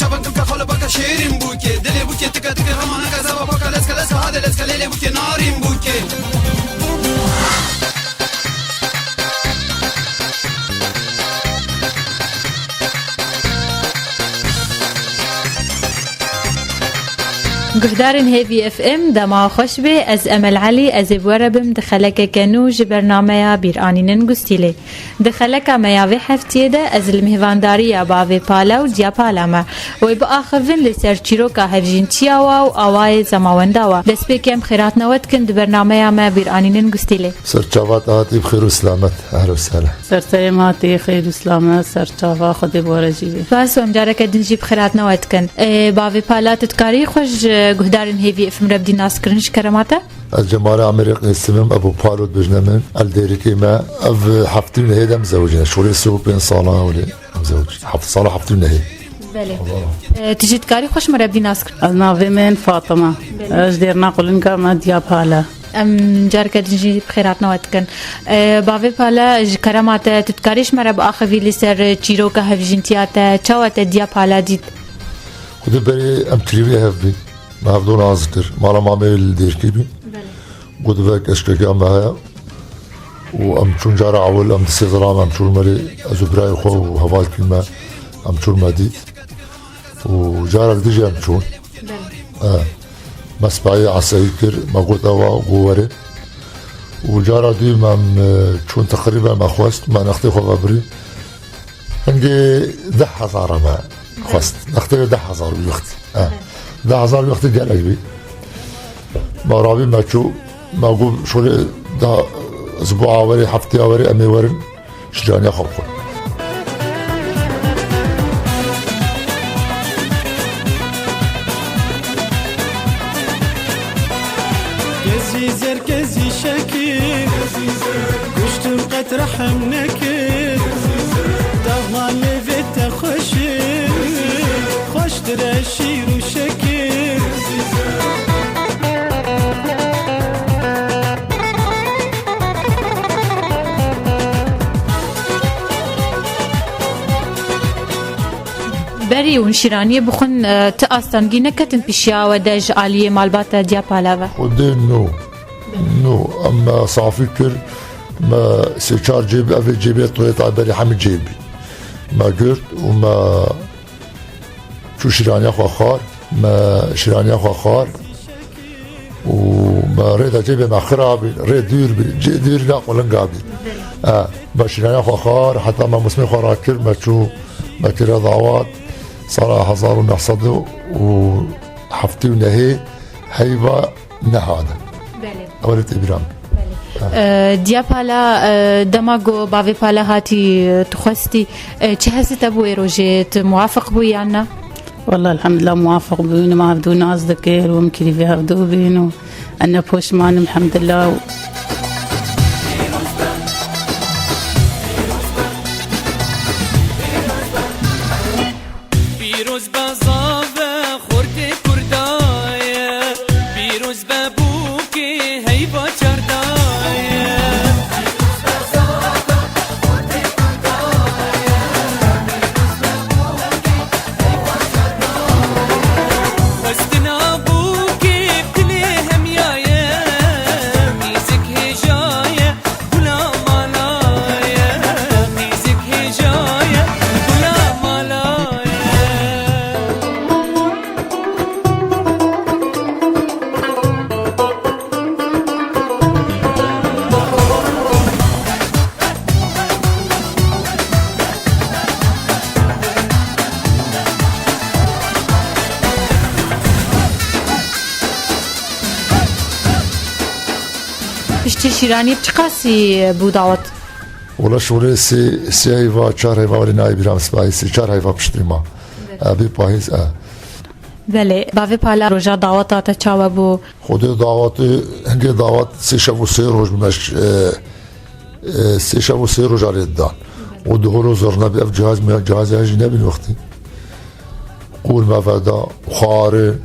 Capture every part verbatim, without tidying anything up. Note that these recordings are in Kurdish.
Çabak duka xalabaka şêrîn bûkê. Dilê bûkê tika tika hema naka zava paka leska leska hade leska lêlê bûkê narîn bûkê. Guhdarên Hêvî F M dema xweş bê, ez Emel Elî, ez ê bi we re bim di xelekeke nû ji bernameya Bîranînin Gustîlê. Di xeleka me ya vê heftiyê de ez li mêvandariya bavê Pala û diya Pala me. Wê biaxivin li ser çîroka hevjîntiya wa û awayê zemawenda wa. Destpêkê em xêratna we dikin di bernameya me Bîranînin Gustîlê. Ser çava te hatî bi xêr û selamet. Ehla û sehla. Ser serê me hatî xêr û selamet, ser çava Xwedê bi we re jî bê. Spas û em careke din jî bi xêratna we dikin. Ê, bavê Pala, tu dikarî xwe ji guhdarên Hêvî F M re bidî naskirin ji kerema te? Ez Cemalê Amerê Qêsim im, Ebû Palo dibêjine min, el Dêrikê me. Ev heftê û nehê de em zewicîne. Şorê sê û pênc sala ewlê em zewicîne. Heft sala heftê û nehê. Belê. Ee, tu jî dikarî xwe ji me re bidî nas kirin? Ez navê min Fatima. Belê. Ez ji Dêrina Qulinga me diya Pala. Em careke din jî bi xêr hatina we dikin. Ee, bavê Pala, ji kerema te, tu dikarî ji me re biaxivî li ser çîroka hevjîntiya te, çawa te diya Pala dît? Xwedê berê em tirî vê hev bî. Me hevdû nas kir. Mala mamê wê li Dêrkê bî. Belê. Got, "Vek eşkeke me heye." Û em çûn cara ewil, em di sê zilam em çûn merê, ez û birayê xwe û hevalkî me, em çûn me dît. Û cara dî jî em çûn. Belê. E, me spahiyê eseyî kir, me got, "Ewa, go were." Û cara dî me, em, e, çûn teqrîben me xwest, me nextê xwe vebirî. Hingê deh hezar me xwest. Nextê wê deh hezar bî wextî. Ha. Deh hezar wextî gelek bî. Me rabî me çû, me got şolê da ji bo awerê, heftê awerê em ê werin, şiraniya xwe bixwin. Kezî zer, kezî şekî, kuştim qet rehm nekir. Dahma lêvê te xweş e, xweştir e şîr û şekir. Berî hûn şîraniyê bixwin, e, ti astengî neketin pişiya we de ji aliyê malbata Diyapala ve? Xwedê no. No. Em me safî kir, me sê çar cêb, evê cêbê toyê tay berî hemî cêbî. Me girt û me çû şîraniya xwe xwar, me şîraniya xwe xwar. Û me rê de cêbê me xira bî, rê dûr bî, cê dûr na qulinga bî. E, me şîraniya xwe xwar, heta me musmê xwe rakir, me çû, me kire dawat, sala hezar û neh sed û heftê û nehê heyva nehade. Belê. Ew li tê bîra min. Belê. E, Diya Pala, e, dema ku bavê Pala hatî, e, tu xwestî, e, çi hesî te bû wê rojê, tu muwafiq bû yan na? Wallah, elhamdulillah, muwafaq bûn, ma hevdû nas dikir û em kirî vê hevdû bîn û ene poşman im, elhamdulillah. Pîroz be zave xortê Kurda ye, pîroz be bûkê heyva çarda ye. Xwestina bûkê bi dilê hemiya ye, nîzik hêja ye, gula mala ye, nîzik hêja ye, gula mala ye. Piştî şîranî çiqasî bû dawet? Wala şorê sê, sê heyva, çar heyva were nayê bîra min spahî, sê çar heyva piştî ma. Evet. Ebî pahîz, e. Belê, bavê Pala, roja daweta te çawa bû? Xwedê dawetê, hingê dawet sê şev û sê roj meş, e, e, sê şev û sê roj arê didan. Û di holo zor nebî, ev cihaz me, cihazê jî nebîn wextî. Qûr me veda, xwarin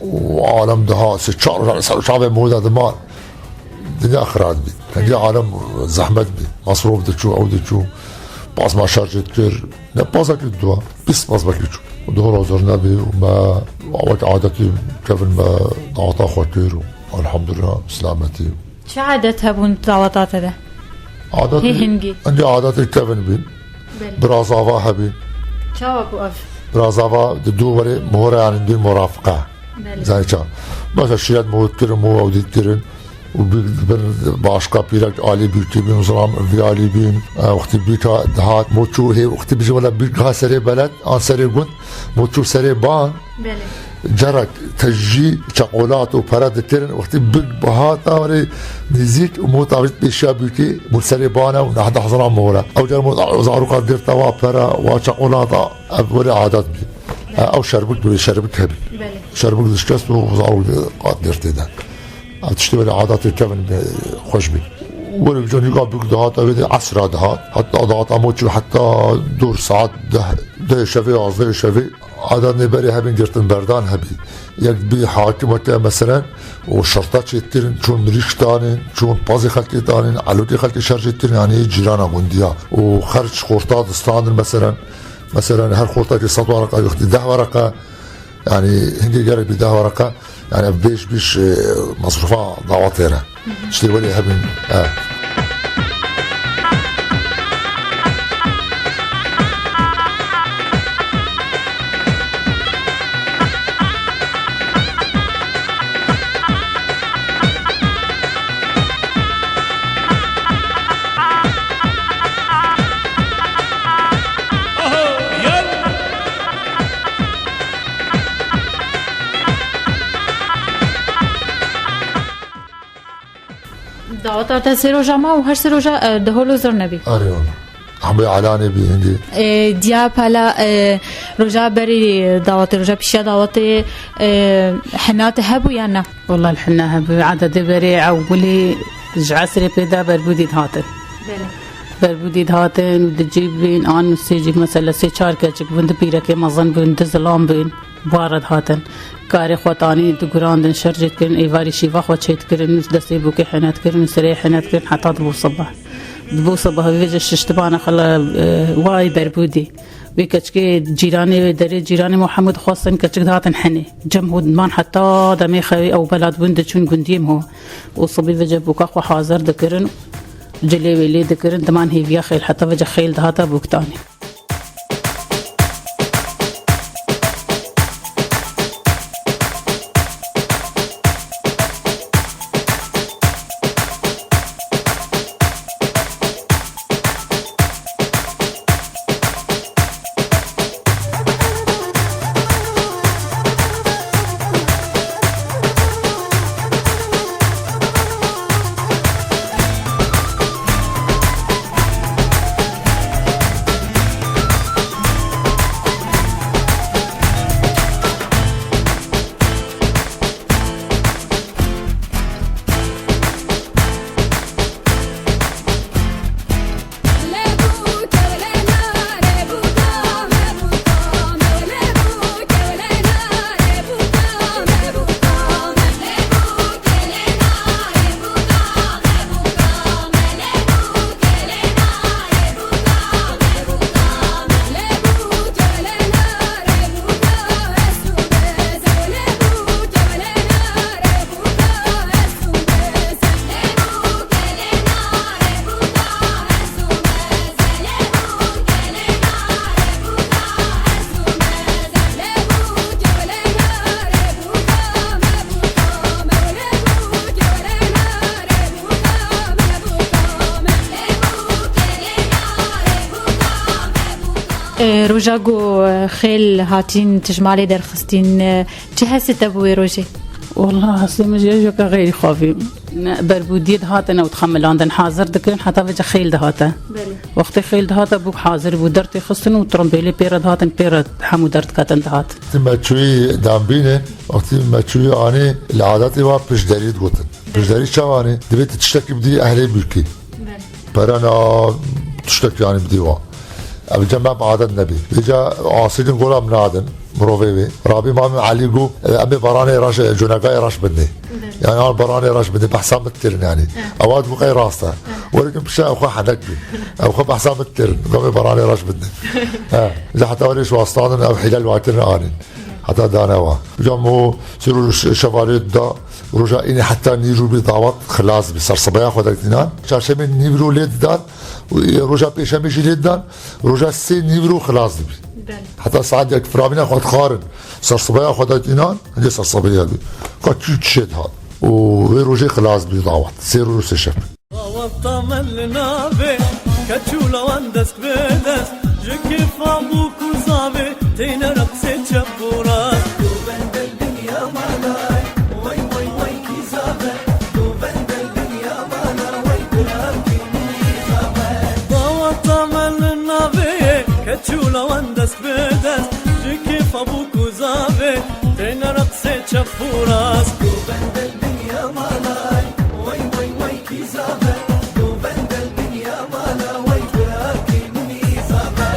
û alem diha, sê çar roj arê ser çavê moda diman. Dinya xira dibî. Hingê alem zehmet bî. Masrof diçû, ew diçû. Pasma şerj dikir. Ne, pazekî dua, bîst paz belkî çû. Dohora zor nebî û me wek adetî kevin me daweta xwe kir û elhamdulillah silametî. Çi adet hebûn daweta te de? Adetî, Hê hingî. Hingî adetê kevin bîn. Belê. Birazava hebî. Çawa bû ev? Birazava di dû werê mihora, yanî dû murafiqe. Belê. Zanî ça. Mesela şîret mihot kirin, mihot ew dît kirin. Û bi-, bin başka pîrek alî bî, tî bîn zilam vî alî bîn. E, wextî bîka dihat, mo çû hê, wextî bijî wela bîka serê beled, an serê gund, mo çû serê ban. Belê. Cerek tejî çeqolat û pere dikirin, wextî big bihata were nêzîk û mo tavît pêşiya bîkî, mo serê ban e û nehde hezara mora. Ew car mo zaroka girte wa pere, wa çeqolata, ev were adet bî. Belê. E, ew şerbik bî, şerbik hebî. Belê. Şerbik dişkest û zarok qat girtê de. Ev tiştê were adatê kevin be xweş bî. Were canîka bûk dihat, ev ê esra dihat. Heta dihat amo çû heta dor saet deh, deh şevê, yazdeh şevê. Adatê berê hebin girtin berdan hebî. Yek bî hakimeke meselen û şerta çêdikirin, çûn mirîşk danên, çûn pazê xelkê danên, elokê xelkê şer çêdikirin, yanî cîrana gundiya. Û xerc xorta distandin meselen. Meselen her xortakê sed wereqa, yextî deh wereqa. Yanî hingê gerek bî deh wereqa. Yanî ev bêş bîş, e, mesrufa dawetê re. Hı hı. Tiştê welê hebin, e. Daweta te sê roja ma û her sê roja, e, dehol û zor nebî. Erê wala. Hemû elanê bî hindî. E, diya pala, e, roja berî dawetê, roja pişiya dawetê, e, hena te hebû yan na? Wala hena hebû. Adetê berê ewilî ji esrê pê de berbûdî dihatin. Belê. Berbûdî dihatin û di cî bîn, an sê cî, mesela sê çar keçik bûn, di pîrekê mezin bûn, di zilam bûn. Bar re dihatin. Karê xwe tanî digurandin, şer jê dikirin, êvarî şîva xwe çêdikirin, û destê bûkê hene dikirin û serê hene dikirin heta dibû sibeh. Dibû sibeh, vê jî şiştibana xwe li, e, wayî berbûdî. Wê keçikê cîranê, wê derê cîranê Muhammed dixwestin, keçik dihatin henê. Cem hû diman heta demê xewê ew belad bûn diçûn gundiyê min. Û sibê vê jî bûka xwe hazir dikirin, cilê wê lê dikirin, diman hêviya xêl, heta vê jî xêl dihata bûktanê. E, roja ku, e, xêl hatîn tijmalê derxistîn, e, çi hesê te bû wê rojê? Wala hesê min jê jêka xeyrî xwavî. Ne, berbûdiyê dihatin ew dixemilandin, hazir dikirin, heta vêca xêl dihate. Belê. Wextê xêl dihate bûk hazir bû, dertê xistin û trombêlê pê re dihatin, pê re hemû dert diketin dihat. Ti me çûyî dembîne, wextî me çûyî anî li adetê wa piştderî digotin. Piştderî çawa anî? Divê tu tiştekî bidî ehlê mûlkî. Belê. Pere na tiştek yanî bidî wan. Ev cem me bi adet nebî. Vêca asîlin gola min nadin, mirovê wê. Rabî Mamê Elî got, em ê beranê reş, conegayê reş bidinê. Belê. Yani an beranê reş bidinê, behsa min dikirin yani. Evet. Ewa dibû qey rast e. Evet. Werikim pişa ew xwe henek bin. Ew xwe behsa min kirin. Gavê beranê reş bidin. He. Ji heta werê ji wastandin ew hîle li wakirin anîn. Heta dane wa. Uca mo sêr û şevalê da roja înê heta nîvro bî dawet xilas bî. Sersibeya xwe dertînan. Çarşemê nîvro lê didan. Û roja pêşemê jî lê didan. Roja sê nîvro xilas dibî. Belê. Heta saet yek firamîna xwe dixwarin. Sersibeya xwe dertînan. Hindê sersibeya bî. Ka çû çê dihat. Û wê rojê xilas bî dawet. Sê roj sê şev. Dawet tamen li navê, keç û lawan dest bi dest, ji kêfa bûk û zavê, têne reqsê çep û rast. Govendel dinya malay, way, way, way, kî zave. Govendel dinya mala, way, pirakî min zave. Dawet tamen li navê, keç û lawan dest bi dest, ji kêfa bûk û zavê, têne reqsê çep û rast. Govendel dinya malay, way, way, way, kî zave. Govendel dinya mala, way, pirakî min zave.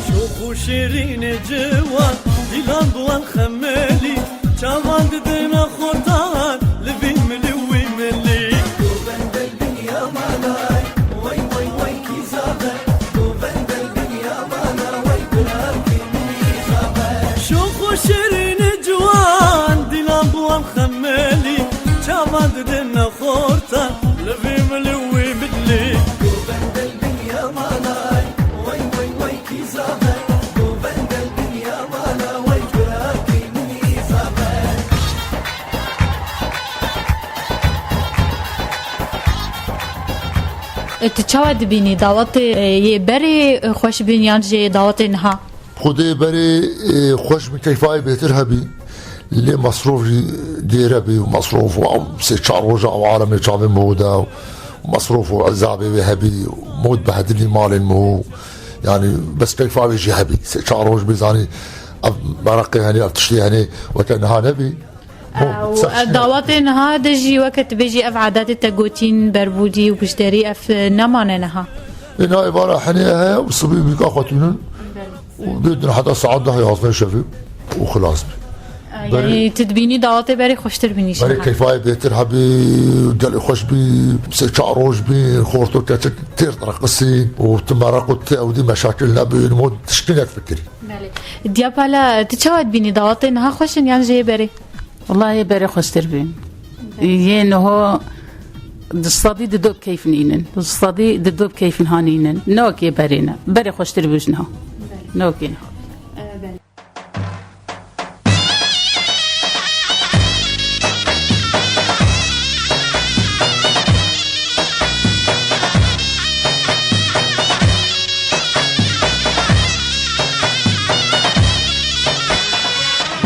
Şox û şêrînê ciwan, dîlan bi wan xemelî, çavan didine xortan, li vî milî û wî milî. Govendel dinya malay, way, way, way, kî zave. Govendel dinya mala, way, pirakî min zave. Şox û şêrînê ciwan, dîlan bi wan xemelî, çavan didine xortan, li vî milî û wî milî. Govendel dinya malay, way, way, way, kî zave. Govendel dinya mala, way, pirakî min zave. E, tu çawa dibînî? Dawetê, e, yê berê, e, xweş bîn yan jî dawetê niha? Xwedê berê, e, xweş bî, keyfa wê bêtir hebî. Lê mesrof jî dêre bî û mesrof û ew sê çar roja ew alemê çavê mo de û mesrof û ezabê wê hebî û mo dibehedilî malên mo. Yani bes keyfa wê jî hebî. Sê çar roj bî zanî ev mereqê henê, ev tiştê henê weke niha nebî. Ho, Ew, ser ev şiya. Dawetê niha de jî weke tu bêjî ev adetê te gotîn berbûdî û pişterî ev, e, nemane niha. Ê, na êvara henê heye û sibî bîka xwe tûnin û bêdin heta saet deh yazdeh şevê û xilas bî. E, Berê yani tu dibînî dawetê berê xweştir bînî ji Berê niha. Keyfayê bêtir hebî, gelê xweş bî, sê çar roj bî, xorto keçik têr direqisî û tu mereq û tewdî meşakil nebîn, mo tişkinek fikirî. Belê. Diyapala, tu çawa dibînî dawetê niha xweş in yan jê berê? Wellahî berê xweştir bîn. Yê niho di sedî di do bi keyf nînin. Di sedî di do bi keyf niha nînin. Ne wekê berê ne. Berê xweştir bû ji niha. Ne wekê niha.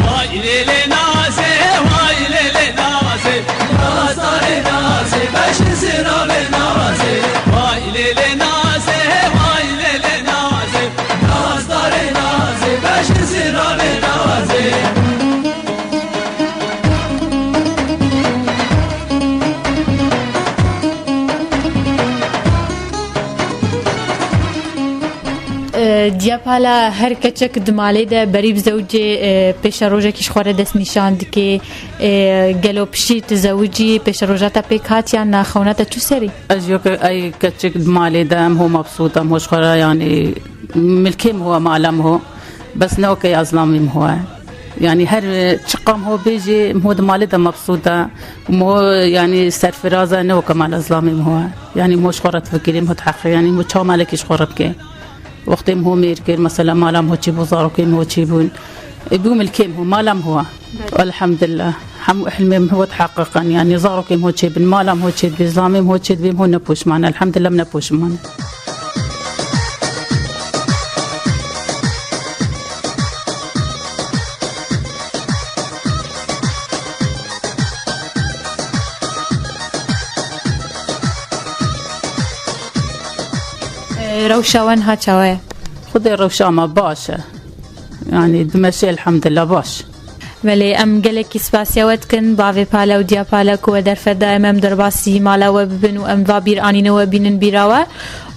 Vay lê lê nazê, vay lê lê nazê, nazdarê nazê, beşin zêravê nazê. Vay lê lê nazê, vay lê lê nazê, nazdarê nazê, beşin zêravê nazê. E, Diyapala her keçek di malê de berî bi zewicê, e, pêşerojekî ji xwe re destnîşan dike. E, gelo piştî tu zewicî pêşeroja te pêk hat yan na xewna te çû serî? Ez yok ey keçik di malê de em ho mebsût em ho ji xwe re yani milkê min ho mala min ho. Bes ne okey ezlamî min ho. Yani her çiqa min ho bêjê min ho di malê de mebsût e. Min ho yani serfiraz e ne oke mal ezlamî min ho. Yani min ho ji xwe re difikirê min ho diheqe yani min ho çawa malekî ji xwe re bike. Wextê min ho mêr kir, mesela mala min ho çêbû, zarokê min ho çêbûn. E, bû milkê min ho, mala min ho. Belê. Elhamdulillah. Hemû ihlimê min ho diheqiqin. Yani zarokê min ho çêbin, mala min ho çêdibê, zlamê min ho çêdibê, min ho ne poşman. Elhamdulillah min ne poşman. Rewşa we niha çawa ye? Xwedê rewşa me baş e. Yanî dimeşe elhamdulillah baş. Belê, em gelekî spasiya we dikin, bavê Pale û diya Pale ku we derfet daye me, em derbasî mala we bibin û em va bîr anîne we bînin bîra we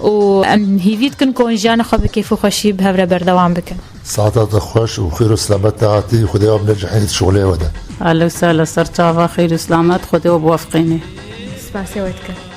û em hîvî dikin ku hûn jiyana xwe bi kêf û xweşî bi hev re berdewam bikin. Saeta te xweş û xêr û selamet te hatî, Xwedê we binecihî di şixulê we de. Ehlen û sehlen, ser çava, xêr û selamet, Xwedê we biwefiqînî. Spasiya we dikin.